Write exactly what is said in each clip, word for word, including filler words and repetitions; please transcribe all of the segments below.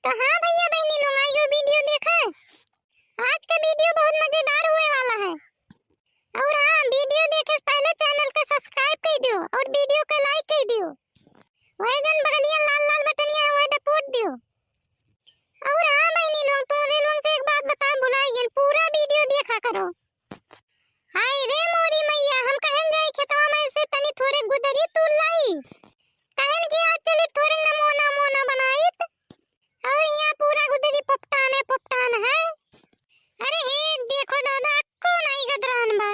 तो हाँ भइया बहिनी लोग, आइयो video देखे। आज का video बहुत मजेदार होए वाला है। और हाँ, video देखे से पहले channel का subscribe कइ दियो और video का like कइ दियो। वह जन बगलिया लाल लाल बटनिया है, वह दपोट दियो। और हाँ बहिनी लोग, तोहरे लोग से एक बात बताए भुलाइ गएन, पूरा video देखा करो। हाय रे मोरी मैया, हम कहन जाई खेतवा में से तनी थोरे गुदरी तूर लाई। कहन कि आज चली थोरे नमूना मोना बनाइत। और यहाँ पूरा गुदरी पोपटाने पोपटान है। अरे हे देखो दादा, अक्को नाई गदरान बा।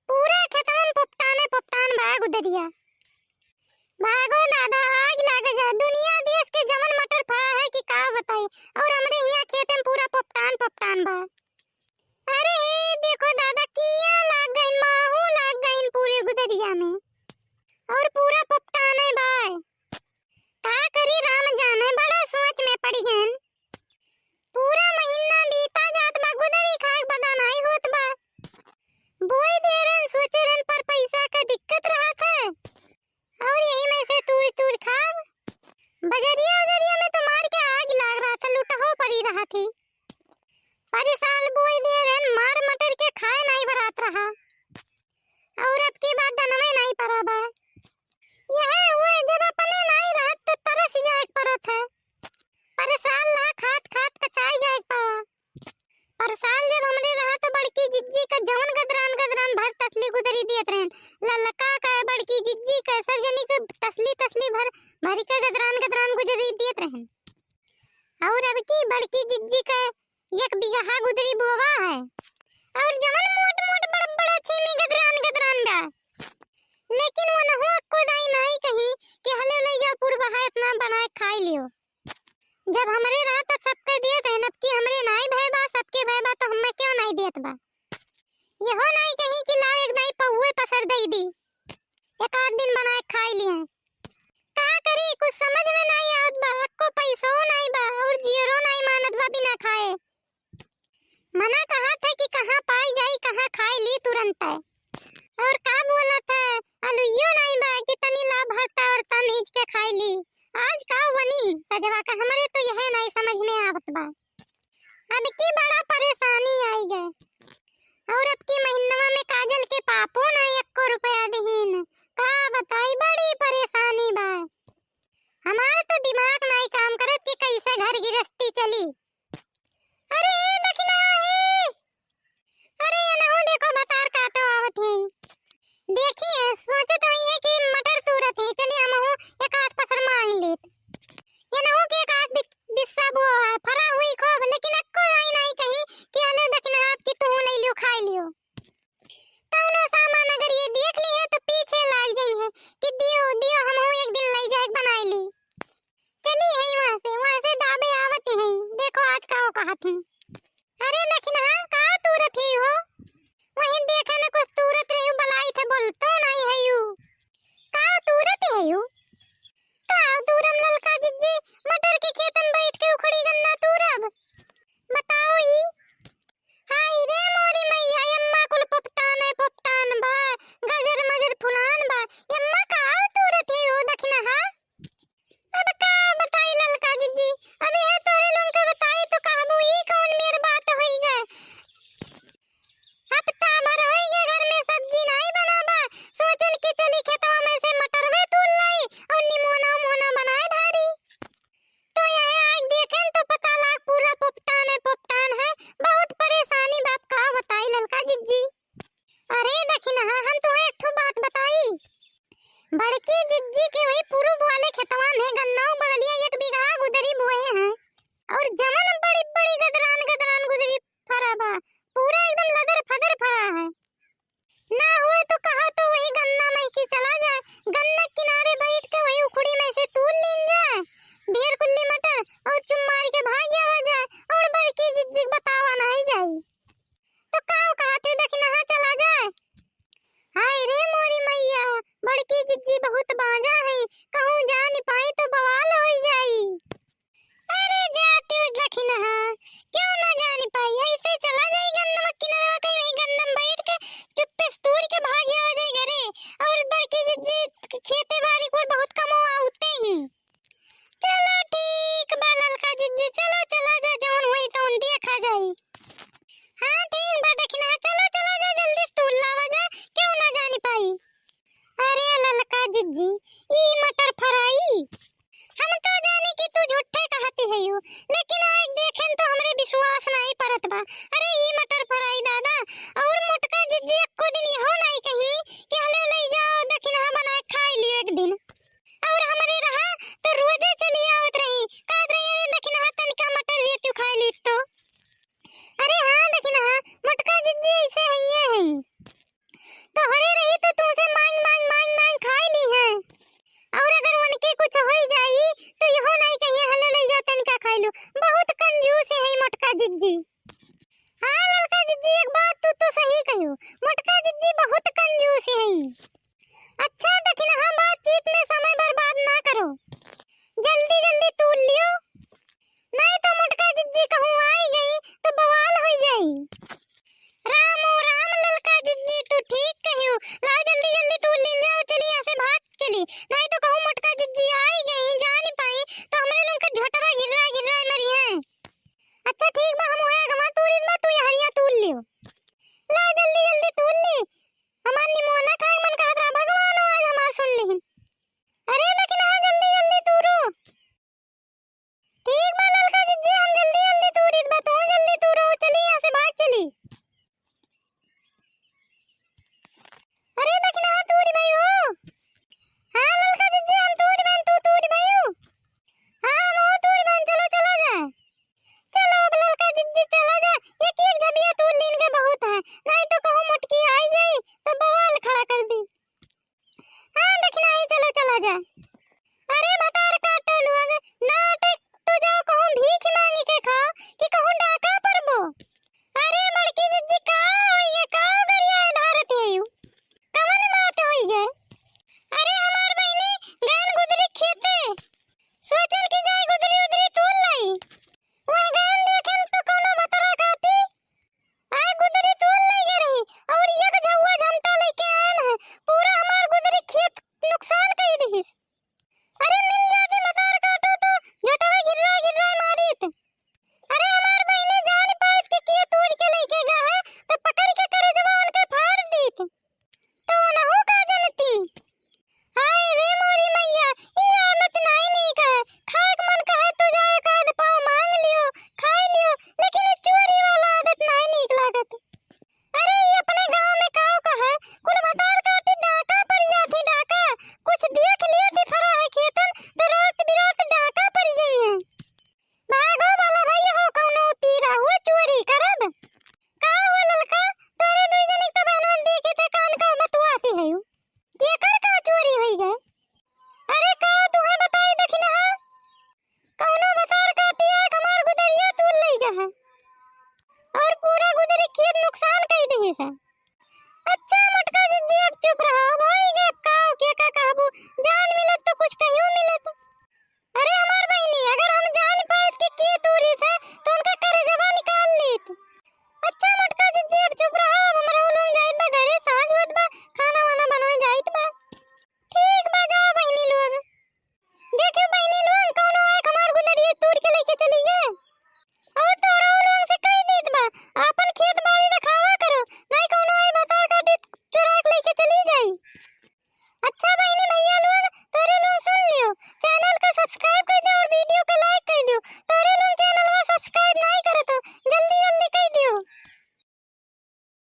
पूरा खेतवा में पोपटाने पोपटान बा गुदरिया। भागो दादा, आग लाग जा। दुनिया देश के जवन मटर फरा है कि का बताई, और हमरे हियाँ खेते में पूरा पोपटान पोपटान बा। अरे हे देखो दादा, किया लाग गइन, माहू लाग गइन पूरे गुदरिया में, और पूरा पोपटाने बा। का करी राम जाने, बड़ा सोच में पड़ी गइन। पूरा महीना बीता जात बा, गुदरी खाए बदा नाई होत बा। बोई दे रहन, सोचे रहन, पर पैसा का दिक्कत रहत है। और यही में से तूर तूर खाब। बजरिया उजरिया में तो मार के आग लाग रहा था, लुटहो पड़ी रहा थी। अरे साल बोई दे रहन, मार मटर के खाए नाई बरात रहा। और अब की बात धनवे नाई परा बा। यह हुए जब अपने नाई रहत तो तरस जाए के परत है। पर साल ला खात खात कचाई जाए के परा। पर साल जब हमरे रहा तो बड़की जिज्जी का जौन गदरान गदरान भर तसली गुदरी दियत रहन, ललका का, बड़की जिज्जी का, सब जनी के तसली तसली भर भरी के गदरान गदरान गुदरी दियत रहन। और अब की बड़की जिज्जी का एक बिगहा गुदरी बोवा है, और जवन मोट मोट बड़ बड़ छीमी गदरान गदरान बा, लेकिन वो नहु अक्को दाई नाई कही कि हले ले जाओ पूर्वा है, इतना बनाए खाई लियो। जब हमरे रहा तब सबके दियत है, अब की हमरे नाई भय बा, सबके भय बा, तो हमें क्यों नाई दियत बा? यहो नाई कही कि लाओ एक दाई पौवे पसर दई दी, एक आध दिन बनाए खाई लिए। का करी, कुछ समझ में नाई आवत बा, अक्को पैसो नाई बा और जियरो नाई मानत बा बिना खाए। मना कहा था कि कहाँ पाई जाई, कहाँ खाई ली तुरंत है। और का बोला था, अलुइयो नाई बा कि तनी ला भरता और तमीज के खाई ली। आज का बनी सजवा का, हमरे तो यह नाई समझ में आवत बा। अब की बड़ा परेशानी आई गए। और अब की महीनवा में काजल के पापो ना एको रुपया दिहीन। का बताई, बड़ी परेशानी बा। हमार तो दिमाग नाई काम करत कि कैसे घर गृहस्थी चली। अरे ए दखिना हे, अरे ये नहु देखो भतार काटो आवत ही। देखी है, सोचत होई है कि मटर तूरत ही, चली हमहू एक आध पसर मांग लेत। ये नहु के एक आध बिस-, बिस्सा बो है, फरा हुई खूब, लेकिन अक्को आई नाई कही कि हले दखिना आपकी तू ले लियो, खाई लियो। कौनो सामान अगर ये देख ली है तो पीछे लाग जाई है कि दियो, दियो, हमहू एक दिन ले जाए बनाई ली। चली है वहाँ से, वहाँ से दाबे आवत ही, देखो आज का कहा थी। अरे दखिना, का तूरत ही हो? वहीं देखे न कुछ तूरत रही, बलाई थे बोल तो नहीं है यू। का तूरत है यू? का तूरम ललका जिज्जी, मटर के खेतन बैठ के उखड़ी गन्ना तूरब? बताओ ई। हाय रे मोरी मैया, अम्मा कुल पोपटान है, पोपटान बा, गजर मजर फुलान बा। अम्मा का तूरत ही हो दखिना हा? अब का बताई ललका जिज्जी, अब यह तोरे लोग के बताई तो कहबू ई कौन मेर बात होई गए। हफ्ता भर होई गए घर में सब्जी नाई बना बा, सोचन कि चली खेतवा में से मटरवे तूल लाई और निमोना उमोना बनाए ढारी। तो यह आग देखेन तो पता लाग पूरा पोपटान है, पोपटान है, बहुत परेशानी बाप का बताई ललका जिज्जी। अरे दखिनहा, हम तुहें एक ठो बात बताई। बड़की जिज्जी के वही पूरब वाले खेतवा में गन्ना बगलिया एक बीघा गुदरी बोए हैं और जवन बड़ी बड़ी गदरान गदरान गुदरी फरा बा, पूरा एकदम लदर फदर फरा है। ना हुए तो कहा तो वही गन्ना में की चला जाए, गन्ना किनारे बैठ के वही उखड़ी में से तूल लीन जाए, ढेर कुल्ली मटर और चुम मार के भाग जावा जाए और बड़की जिज्जी के बतावा नहीं जाई। तो का कहत है दखिनहा चला जाए? हाय रे मोरी मैया, बड़की जिज्जी बहुत बांझा है, कहूँ जान पाई तो बवाल होई जाई। अरे जा तू दखिनहा, क्यों ना जान पाई, ऐसे चला जाई गन्नवा किनारवा कहीं वही गन्नम बैठ के चुप्पे से तूड़ के भाग जावा जाए घरे। और बड़की जिज्जी खेते बाड़ी को बहुत कमो आउते ही। चलो ठीक बा ललका जिज्जी, चलो चला जा, जौन होई तौन देखा जाई। हाँ ठीक बा दखिनहा, चलो चला जा, जल्दी से तूल लावा जा, केहू ना जानी पाई। अरे ललका जिज्जी, ई मटर फराई? हम तो जानी कि तू झूठे कहती हयू, लेकिन आज देखेन तो हमरे विश्वास नाहीं परत बा। अरे ई मटर फराई दादा, और मोटका जिज्जी एक्को दिन इहो नाहीं कही कि हले लई जाओ दखिनहा बनाए खाई लियो एक दिन। और हमरे रहा तो रोजे चली आवत रही, कहत रही, "अरे दखिनहा तनिका मटर दिए तू खाई लीस तो।" अरे हाँ दखिनहा, मोटका जिज्जी ऐसे हइये हई। तोहरे रही तो तुमसे मांग, मांग, मांग, मांग खाई ली हैं। और अगर उनके कुछ होई जाई, तो इहो नाहीं कहिए, "हले लई जाओ, तनिका खाई लो।" बहुत कंजूस है मोटका जिज्जी। हाँ ललका जिज्जी, एक बात तू तो सही कहियो, मोटका जिज्जी बहुत कंजूस है। अच्छा दखिनहा, बातचीत में समय बर्बाद ना करो, जल्दी जल्दी तूल लियो।